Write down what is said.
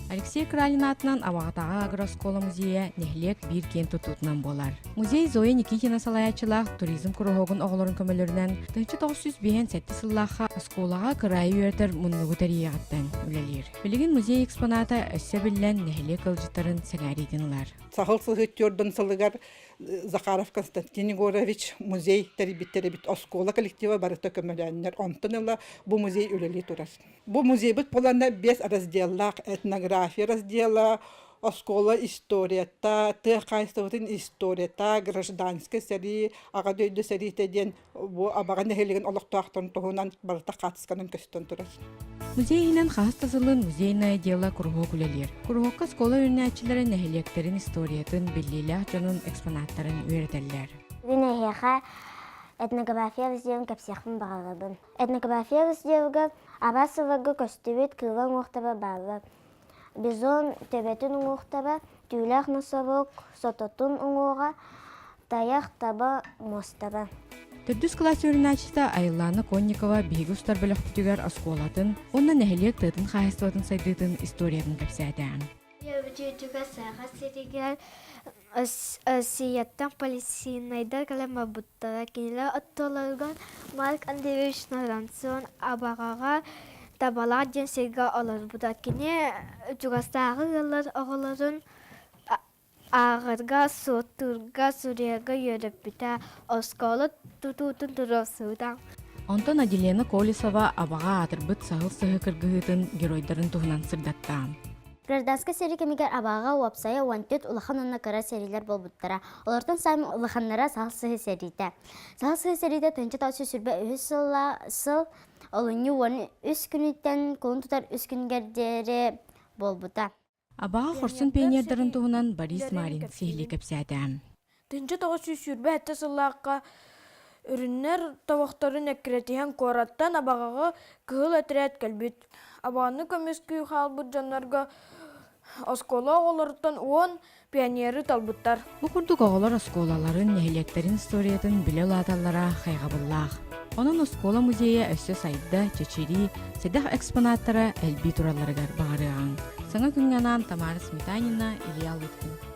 Алексей Кралин аатынан Абаҕатааҕы агрооскуола музейа нэһилиэк биир киэн тутуутунан буолар. Музей Зоя Никитина салайааччылаах туризм куруһуогун оҕолорун көмөлөрүнэн 1957 сыллаахха оскуолаҕа кыраайы үөрэтэр муннугу тэрийиэҕиттэн үлэлиир. Билигин музей экспоната өссө биллэн нэһилиэк ыалдьыттарын сэҥээриитин ылар. Сахал сыһыт түөрдөн сылыгар Захаров Константин Егорович музей тэрийбиттэр эбит. Оскуола коллектива барыта көмөлөөннөр. Онтон ыла бу музей үлэлии турар. Бу музейбыт буоланна биэс разделлаах этнография раздела, оскуола историята, тыа хаһаайыстыбатын историята, гражданскай сэрии, Аҕа дойду сэриитэ диэн бу Абаҕа нэһилиэгин олохтоохторун туһунан барыта хаартысканан көстөн турар. Музей иһинэн хаһыс да сылын музейное дело куруһуок үлэлиир. Куруһуокка оскуола үүнээччилэрэ нэһилиэктэрин историятын, биллиилээх дьонун экспонаттарын үөрэтэллэр. Бүгүн эһиэхэ этнография музейын кэпсиэхпин баҕарабын. Этнография музейыгар араас сылларга көстүбүт кыыла уҥуохтара бааллар. Бизон төбөтүн уҥуохтара, түүлээх носорог сототун уҥуоҕа, тайах таба муостара. Төрдүс кылаас үөрэнээччитэ Айыллаана Конникова биһиги устар бөлөхпүтүгэр оскуолатын уонна нэһилиэк тыатын хаһаайыстыбатын сайдыытын историятын кэпсээтэ. Дьүдьүгэ Саха сиригэр Россияттан полицейнайдар кэлэн барбыттара. Кинилэр оттолоругар Марк Андреевич Норонцон Абаҕаҕа Табалаах диэн сиргэ олорбута. Кини чугастааҕы ыаллар оҕолорун ааҕарга, суоттуурга, суруйарга үөрэппитэ, оскуола тутуутун туруорсубута. Онтон Аделина Колесова Абаҕа аатырбыт Саһыл сыһы кыргыһыытын геройдарын туһунан сырдатта. Гражданскай сэрии кэмигэр Абаҕаҕа уопсайа 14 улахан уонна кыра сэриилэр буолбуттара. Олортон саамай улаханнара Саһыл сыһы сэриитэ. Саһыл сыһы сэриитэ 1923 сылла сыл олунньу 13 күнүттэн кулун тутар үс күнүгэр диэри буолбута. Абаҕа хорсун пионердарын туһунан Борис Марин сиһилии кэпсээтэ. 1927 сыллаахха Үрүннэр тобохторун эккирэтиһэн куораттан Абаҕаҕа кыһыл этэрээт кэлбит. Абаҕаны көмүскүү хаалбыт дьоннорго оскуола оҕолоруттан уон пионеры талбыттар. Бу курдук оҕолор оскуолаларын, нэһилиэктэрин историятын билэ улааталлара хайҕабыллаах. Онон оскуола музейа өссө сайда, чэчирии, сэдэх экспонаттара элбии туралларыгар баҕарыаҕыҥ. Саҥа күҥҥэ анаан Тамара Сметанина, Илья Лыткин.